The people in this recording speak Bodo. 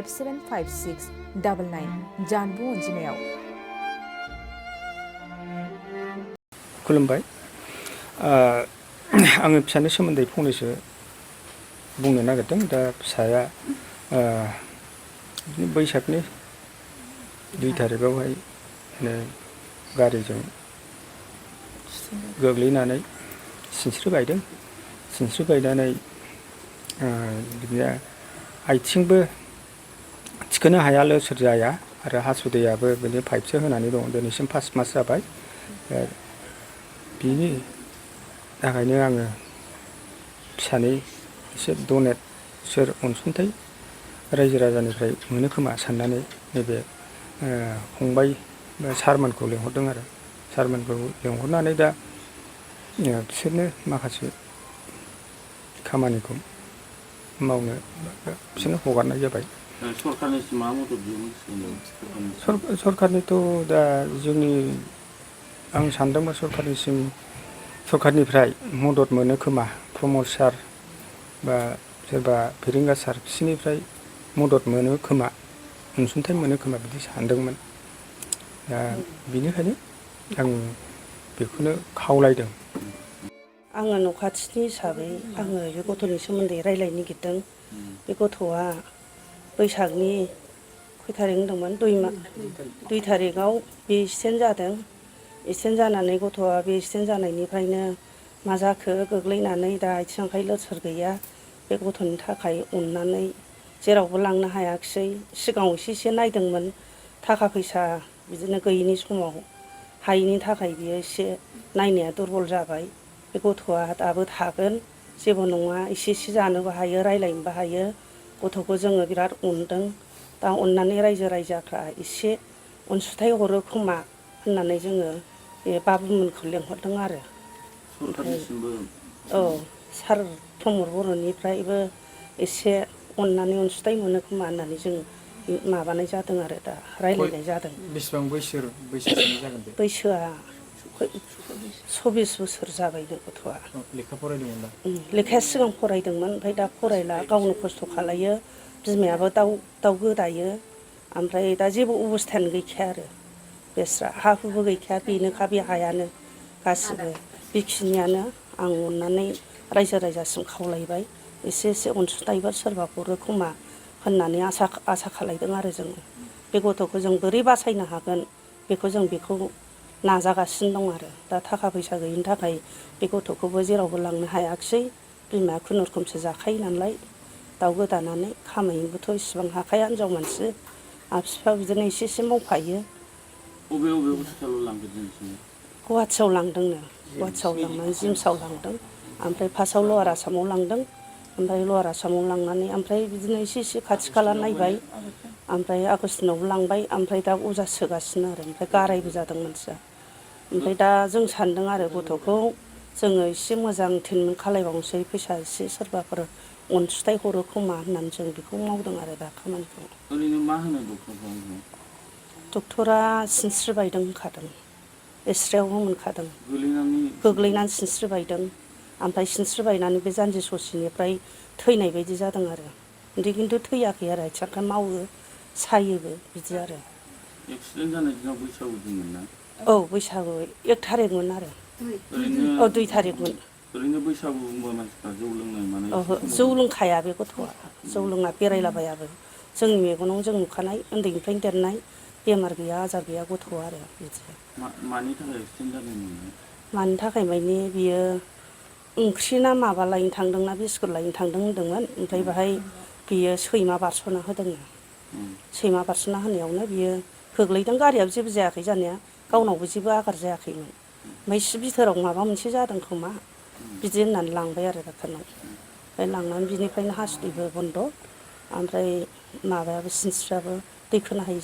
575699 जानबुं अनजिमायाव। खुलुमबाय। आङो फिसानि सोमोन्दै फंनैसो बुंनो नागिरदों। दा फिसाया बैसागनि 2 थारिखआवहाय गारिजों गोग्लैनानै सिनस्रि बायनानै बिदिनो आथिंबो थिखोनो हाया, लोरसोर जाया आरो हासुदैयाबो बिदिनो पाइपसो होनानै दं। दिनैसिम 5 मास जाबाय। बिनि थाखायनो आङो फिसानि एसे डनेट अनसुंथाइ रायजो राजानिफ्राय मोनो खोमा साननानै नैबे फंबाय बा सारमोनखौ लेंहरदों आरो सारमोनखौ लेंहरनानै दा बिसोरनो माखासे खामानिखौ मावनो बिसोरनो हगारनाय जाबाय। सरकारनिसिम मा मदद बियो? सरकारनिथ' दा आं सानदोंमोन सरकारनिफ्राय मदद मोनो खोमा, प्रमद सार बा सोरबा फेरेंगा सार बिसोरनिफ्राय मदद मोनो खोमा, अनसुंथाइ मोनो खोमा बिदि सानदोंमोन। दा बेनिखायनो आं बेखौनो खावलायदों। आङो न' खाथिनि हिसाबै आङो बे गथ'नि सोमोन्दै रायज्लायनो नागिरदों। बे गथ'आ बैसागनि खय थारिख होनदोंमोन? 2 थारिखआव बे एक्सिडेन्ट जादों। एक्सिडेन्ट जानानै गथ'आ बे एक्सिडेन्ट जानायनिफ्रायनो मा जाखो, गोग्लैनानै दा आथिं आखाइ लोरसोर गैया। बे गथ'नि थाखाय अननानै जेरावबो लांनो हायाखिसै। सिगाङाव एसे नायदोंमोन, थाखा फैसा बिदिनो गैयिनि समाव हायैनि थाखाय बियो एसे नायनाया दुरबल जाबाय। बे गथ'आ दाबो थागोन, जेबो नङा, एसे जानोबो हायो, रायज्लायनोबो हायो। गथ'खौ जोङो बिराद अनदों। दा अननानै रायजो राजाफ्रा एसे अनसुंथाइ हरो खोमा होननानै जोङो बे बाबुमोनखौ लेंहरदों आरो। औ, सार प्रमद बर'निफ्रायबो एसे अननानै अनसुंथाइ मोनो खोमा होननानै जों माबानाय जादों आरो दा रायज्लायनाय जादों। बेसेबां बैसोसोनि जागोन बे? बैसोआ 24 बोसोर जाबायनो गथ'आ। लेखा फरायदोंमोन दा? लेखाया सिगां फरायदोंमोन, ओमफ्राय दा फरायला, गावनो खस्थ' खालायो। बिमायाबो दाउ गोदायो। ओमफ्राय दा जेबो अबस्थायानो गैखाया आरो बेस्रा हा हुबो गैखाया, बेनोखा बे हायानो गासिबो। बेखिनियानो आं अननानै रायजो राजासिम खावलायबाय, एसे अनसुंथाइफोर सोरबा हरो खोमा होननानै आसा खालायदों आरो जोङो। बे गथ'खौ जों बोरै बासायनो हागोन बेखौ नाजागासिनो दं आरो। दा थाखा फैसा गैयिनि थाखाय बे गथ'खौबो जेरावबो लांनो हायाखिसै। बिमाया खुनुरुखुमसो जाखायो नालाय, दाउ गोदानानै खामायनोबोथ' इसिबां हाखाया, हिनजाव मानसि। बिफा बिदिनो एसे मावफायो। बबे हस्पिटालाव लांदों दिनैसिम? गुवाहाटियाव लांदोंनो। गुवाहाटियाव लांनानै जिमसाव लांदों। ओमफ्राय फार्स्टआव लवार आसामाव लांदों। ओमफ्राय लवार आसामाव लांनानै ओमफ्राय बिदिनो एसे खाथि खाला नायबाय। ओमफ्राय आगस्टिनावबो लांबाय। ओमफ्राय दा अजा सोगासिनो आरो। ओमफ्राय गारायबो जादों मानसिया। ओमफ्राय दा जों सान्दों आरो गथ'खौ जोङो एसे मोजां ट्रिटमेन्ट खालायबावनोसै, फैसा एसे सोरबाफोर अनसुंथाइ हरो खोमा होननानै जों बेखौ मावदों आरो दा खामानिखौ। ओरैनो मा होनो डक्टरफ्रा? डक्टरा सिनस्रि बायदों होनखादों, एक्सरेआवबो मोनखादों। गोग्लैनानै सिनस्रि बायदों। ओमफ्राय सिनस्रि बायनानै बे जानजि ससेनिफ्राय थैनाय बायदि जादों आरो। खिन्थु थैयाखै आरो, आथिं आखाइ मावो, सायोबो बिदि आरो। एक्सिडेन्ट जानाय दिनाव बैसागु दिनमोन ना? औ, बैसागु 1 थारिखमोन आरो। 2 थारिखमोन। ओरैनो बैसागु होनबा मानसिफ्रा जौ लोंनाय मानाय? ओहो, जौ लोंखाया बे गथ'आ। जौ लोङा, बेरायलाबायाबो। जोंनि मेगनाव जों नुखानाय, उन्दैनिफ्रायनो देरनाय, बेमार गैया आजार गैया गथ' आरो बिदि। मानि थाखाय एक्सिडेन्ट जादोंमोन? मानि थाखाय माने बियो ओंख्रि ना माबा लायनो थांदोंना बिस्कुट लायनो थांदों होनदोंमोन। ओमफ्राय बाहाय बियो सैमा बारस'ना होदों। सैमा बारस'ना होनायावनो बियो गोग्लैदों। गारियाबो जेबो जायाखै जानाया, गावनावबो जेबो आघात जायाखैमोन। ओमफ्राय सि बिथोराव माबा मोनसे जादों खोमा बिदि होननानै लांबाय आरो डाक्टारनाव। ओमफ्राय लांनानै बिनिफ्रायनो हासुदैबो बन्द', ओमफ्राय माबायाबो सिनस्रियाबो दै खोनो हायि